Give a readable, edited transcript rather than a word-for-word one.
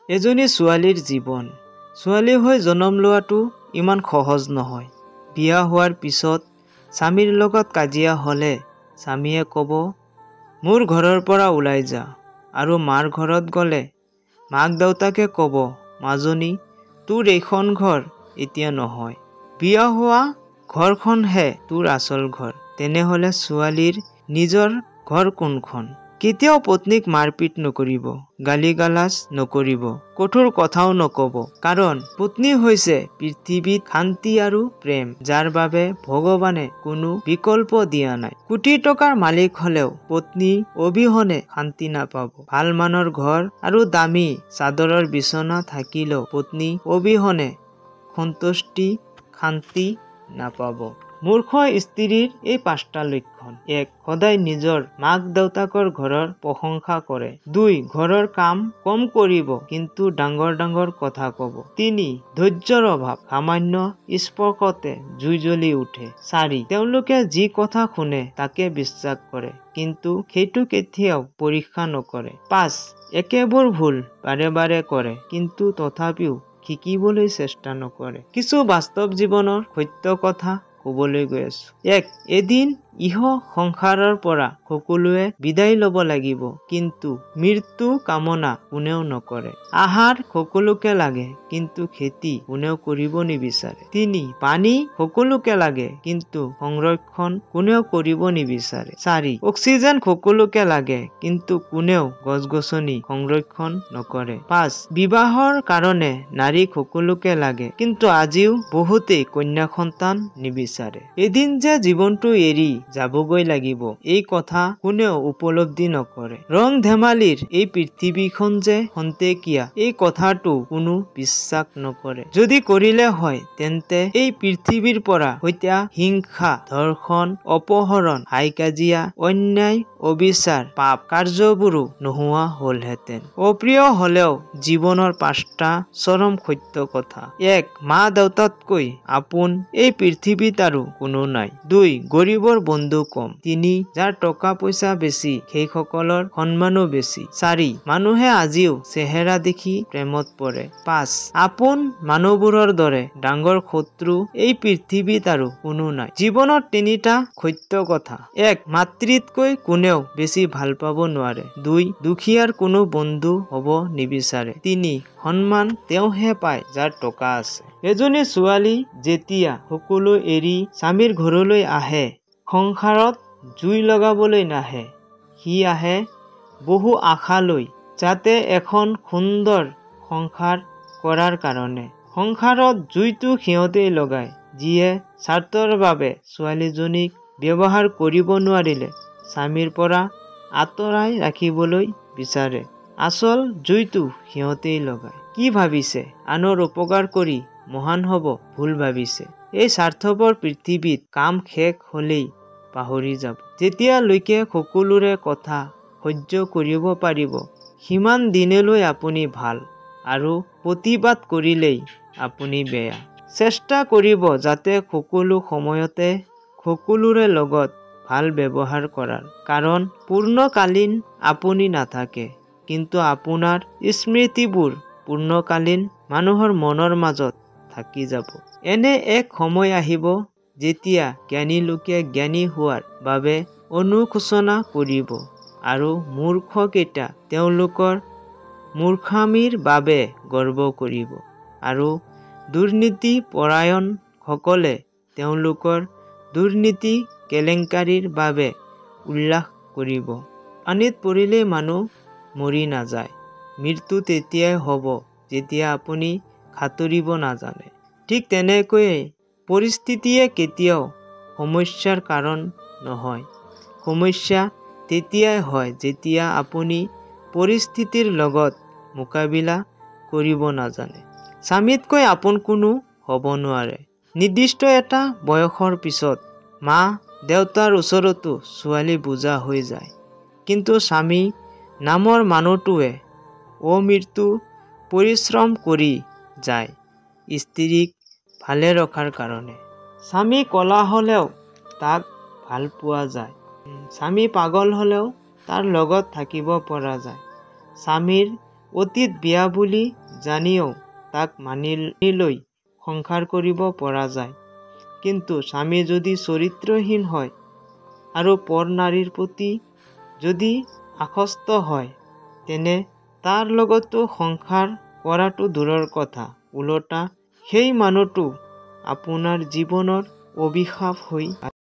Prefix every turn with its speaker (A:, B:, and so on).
A: এজনী ছোৱালীৰ জীৱন। ছোৱালী হৈ জনম লোৱাটো ইমান সহজ নহয়। বিয়া হোৱাৰ পিছত স্বামীৰ লগত কাজিয়া হ'লে স্বামীয়ে ক'ব, মোৰ ঘৰৰ পৰা ওলাই যা। আৰু মাৰ ঘৰত গ'লে মাক দেউতাকে ক'ব, মাজনী তোৰ এইখন ঘৰ এতিয়া নহয়, বিয়া হোৱা ঘৰখনহে তোৰ আচল ঘৰ। তেনেহ'লে ছোৱালীৰ নিজৰ ঘৰ কোনখন? কেতিয়াও পত্নীক মাৰপিট নকৰিব, গালি গালাজ নকৰিব, কঠোৰ কথাও নক'ব। কাৰণ পত্নী হৈছে পৃথিৱীত শান্তি আৰু প্ৰেম, যাৰ বাবে ভগৱানে কোনো বিকল্প দিয়া নাই। কোটি টকাৰ মালিক হ'লেও পত্নী অবিহনে শান্তি নাপাব। ভাল মানৰ ঘৰ আৰু দামী চাদৰৰ বিচনা থাকিলেও পত্নী অবিহনে সন্তুষ্টি শান্তি নাপাব। মূৰ্খ স্ত্ৰীৰ এই পাঁচটা লক্ষণ। 1. সদায় নিজৰ মাক দেউতাকৰ ঘৰৰ প্ৰশংসা কৰে। 2. ঘৰৰ কাম কম কৰিব, কিন্তু ডাঙৰ ডাঙৰ কথা ক'ব। 3. ধৈৰ্যৰ অভাৱ, সামান্য স্পৰ্শতে জুই জ্বলি উঠে। 4. তেওঁলোকে যি কথা শুনে তাকে বিশ্বাস কৰে, কিন্তু সেইটো কেতিয়াও পৰীক্ষা নকৰে। 5. একেবোৰ ভুল বাৰে বাৰে কৰে, কিন্তু তথাপিও শিকিবলৈ চেষ্টা নকৰে। কিছু বাস্তৱ জীৱনৰ সত্য কথা ক'বলৈ গৈ আছো। 1. এদিন ইহ সংসাৰৰ পৰা সকলোৱে বিদায় ল'ব লাগিব, কিন্তু মৃত্যু কামনা কোনেও নকৰে। আহাৰ সকলোকে লাগে, কিন্তু খেতি কোনেও কৰিব নিবিচাৰে। 3. পানী সকলোকে লাগে, কিন্তু সংৰক্ষণ কোনেও কৰিব নিবিচাৰে। 4. অক্সিজেন সকলোকে লাগে, কিন্তু কোনেও গছ গছনি সংৰক্ষণ নকৰে। 5. বিবাহৰ কাৰণে নাৰী সকলোকে লাগে, কিন্তু আজিও বহুতেই কন্যা সন্তান নিবিচাৰে। এদিন যে জীৱনটো এৰি যাবগৈ লাগিব, এই কথা কোনেও উপলব্ধি নকৰে। ৰং ধেমালিৰ এই পৃথিৱীখন যে খন্তেকীয়া, এই কথাটো কোনো বিশ্বাস নকৰে। যদি কৰিলে হয়, তেন্তে এই পৃথিৱীৰ পৰা হত্যা, হিংসা, ধৰ্ষণ, অপহৰণ, হাই কাজিয়া, অন্যায়, অবিচাৰ, পাপ কাৰ্যবোৰো নোহোৱা হ'লহেঁতেন। অপ্ৰিয় হলেও জীৱনৰ পাঁচটা চৰম সত্য কথা। 1. মা দেউতাতকৈ আপোন এই পৃথিৱীত আৰু কোনো নাই। 2. গৰীবৰ বন্ধু কম। 3. যাৰ টকা পইচা বেছি, সেইসকলৰ সন্মানো বেছি। 4. মানুহে আজিও চেহেৰা দেখি প্ৰেমত পৰে। 5. আপোন মানুহবোৰৰ দৰে ডাঙৰ শত্ৰু এই পৃথিৱীত আৰু কোনো নাই। জীৱনৰ তিনিটা সত্য কথা। 1. মাতৃতকৈ কোনেও বেছি ভাল পাব নোৱাৰে। 2. দুখীয়াৰ কোনো বন্ধু হ'ব নিবিচাৰে। 3. সন্মান তেওঁহে পায় যাৰ টকা আছে। এজনী ছোৱালী যেতিয়া সকলো এৰি স্বামীৰ ঘৰলৈ আহে, সংসাৰত জুই লগাবলৈ নাহে, সি আহে বহু আশা লৈ, যাতে এখন সুন্দৰ সংসাৰ কৰাৰ কাৰণে। সংসাৰত জুইটো সিহঁতেই লগায়, যিয়ে স্বাৰ্থৰ বাবে ছোৱালীজনীক ব্যৱহাৰ কৰিব নোৱাৰিলে স্বামীৰ পৰা আঁতৰাই ৰাখিবলৈ বিচাৰে। আচল জুইটো সিহঁতেই লগায়। কি ভাবিছে আনৰ উপকাৰ কৰি মহান হ'ব? ভুল ভাবিছে। এই স্বাৰ্থপৰ পৃথিৱীত কাম শেষ হ'লেই পাহৰি যাব। যেতিয়ালৈকে সকলোৰে কথা সহ্য কৰিব পাৰিব, সিমান দিনলৈ আপুনি ভাল, আৰু প্ৰতিবাদ কৰিলেই আপুনি বেয়া। চেষ্টা কৰিব যাতে সকলো সময়তে সকলোৰে লগত ভাল ব্যৱহাৰ কৰাৰ, কাৰণ পূৰ্ণকালীন আপুনি নাথাকে, কিন্তু আপোনাৰ স্মৃতিবোৰ পূৰ্ণকালীন মানুহৰ মনৰ মাজত থাকি যাব। এনে এক সময় আহিব যেতিয়া জ্ঞানী লোকে জ্ঞানী হোৱাৰ বাবে অনুশোচনা কৰিব, আৰু মূৰ্খকেইটা তেওঁলোকৰ মূৰ্খামিৰ বাবে গৰ্ব কৰিব, আৰু দুৰ্নীতিপৰায়ণসকলে তেওঁলোকৰ দুৰ্নীতি কেলেংকাৰীৰ বাবে উল্লাস কৰিব। পানীত পৰিলেই মানুহ মৰি নাযায়, মৃত্যু তেতিয়াই হ'ব যেতিয়া আপুনি সাঁতুৰিব নাজানে। ঠিক তেনেকৈয়ে পৰিস্থিতিয়ে কেতিয়াও সমস্যাৰ কাৰণ নহয়, সমস্যা তেতিয়াই হয় যেতিয়া আপুনি পৰিস্থিতিৰ লগত মোকাবিলা কৰিব নাজানে। স্বামীতকৈ আপোন কোনো হ'ব নোৱাৰে। নিৰ্দিষ্ট এটা বয়সৰ পিছত মা দেউতাৰ ওচৰতো ছোৱালী বোজা হৈ যায়, কিন্তু স্বামী নামৰ মানুহটোৱে অমৃত্যু পৰিশ্ৰম কৰি যায় স্ত্ৰীক ভালে ৰখাৰ কাৰণে। স্বামী কলা হ'লেও তাক ভাল পোৱা যায়, স্বামী পাগল হ'লেও তাৰ লগত থাকিব পৰা যায়, স্বামীৰ অতীত বেয়া বুলি জানিও তাক মানি লৈ সংসাৰ কৰিব পৰা যায়। কিন্তু স্বামী যদি চৰিত্ৰহীন হয় আৰু পৰ নাৰীৰ প্ৰতি যদি আসক্ত হয়, তেনে তাৰ লগতো সংসাৰ কৰাটো দূৰৰ কথা, ওলোটা সেই মানুহটো আপোনাৰ জীৱনৰ অভিশাপ হৈ